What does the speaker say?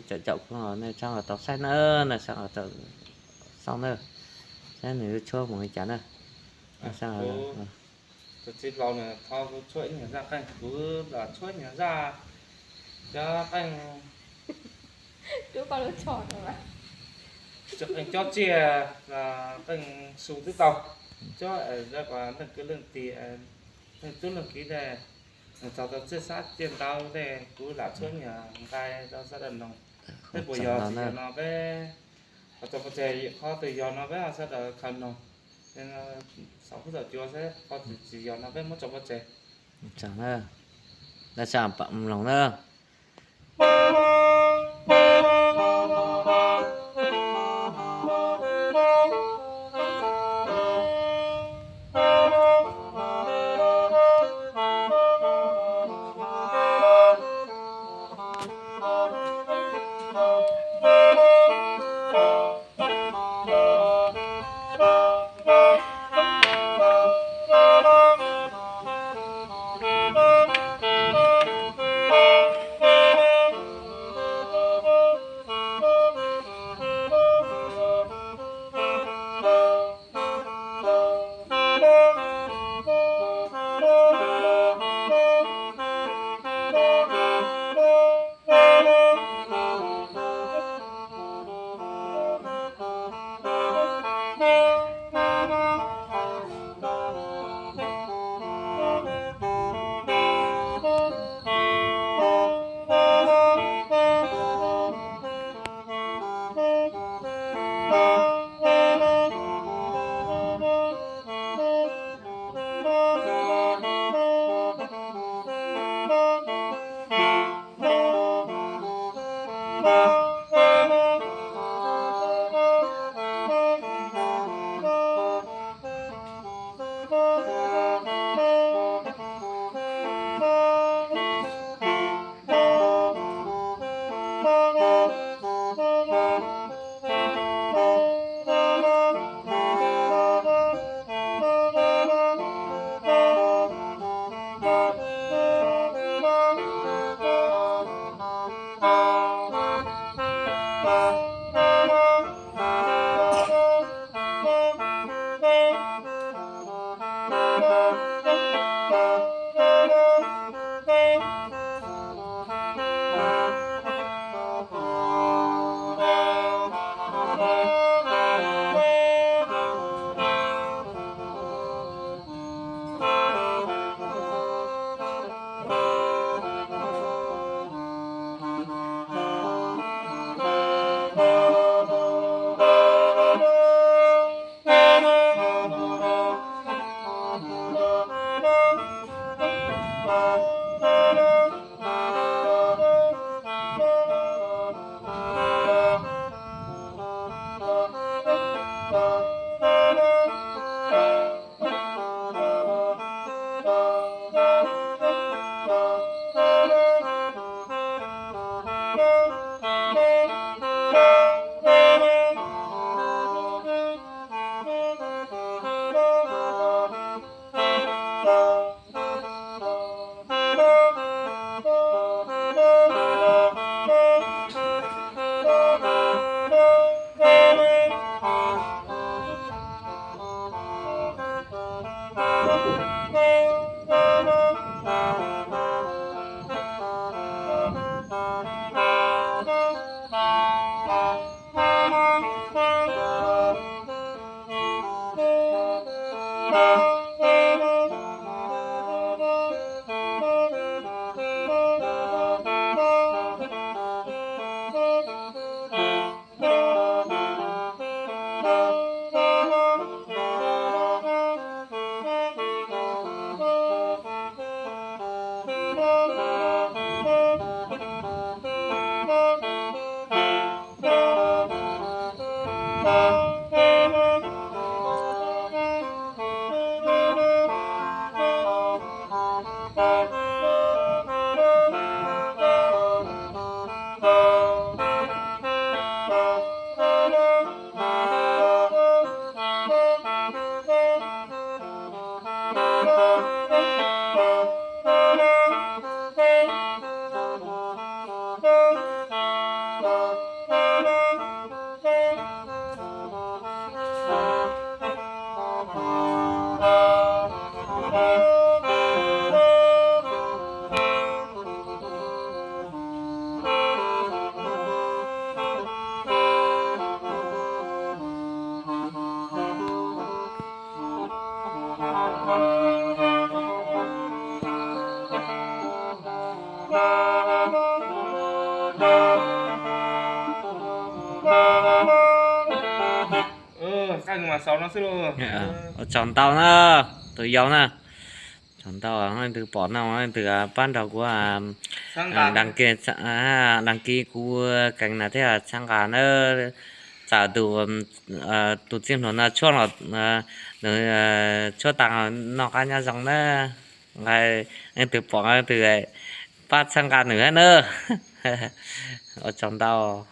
caum caum kuv, nej txhob tau saib na, nej txhob tau xauj na, saib nws yuav tshuab mus li cas na. Tus txiv hlau nws thov kuv tshuab ib nyuag zaj qeej, kuv los tshuab nyuag zaj cov qeej, cov qeej cob tsiaj, qeej su twb tau, cob leej kwv leej tij, leej tub leej kiv tej, nws txog tau txiaj xab txiaj ntawv tej, kuv lam tshuab nyuag nqai rau sawv daws mloog. Peb puas yog tsis yog no peb ho tso pov tseg, qhov twg yog no peb ho sawv daws khaws mloog. Xaus huab xaus cua seb qhov twg tsis yog no peb muab tso pov tseg. Dab tsi pab mloog na. Ua tsaug ntau na, tus yau na. Tsaug ntau, leej twg pom no leej twg pab nrog kuv đăng ký, đăng ký kuv kênh na thiab txhawb nqa na. Txawm tus, tus txiv hluas no tshuab los, nws tshuab tas noj qab nyob zoo na. Leej twg pom leej twg pab txhawb nqa nws na. Ua tsaug ntau.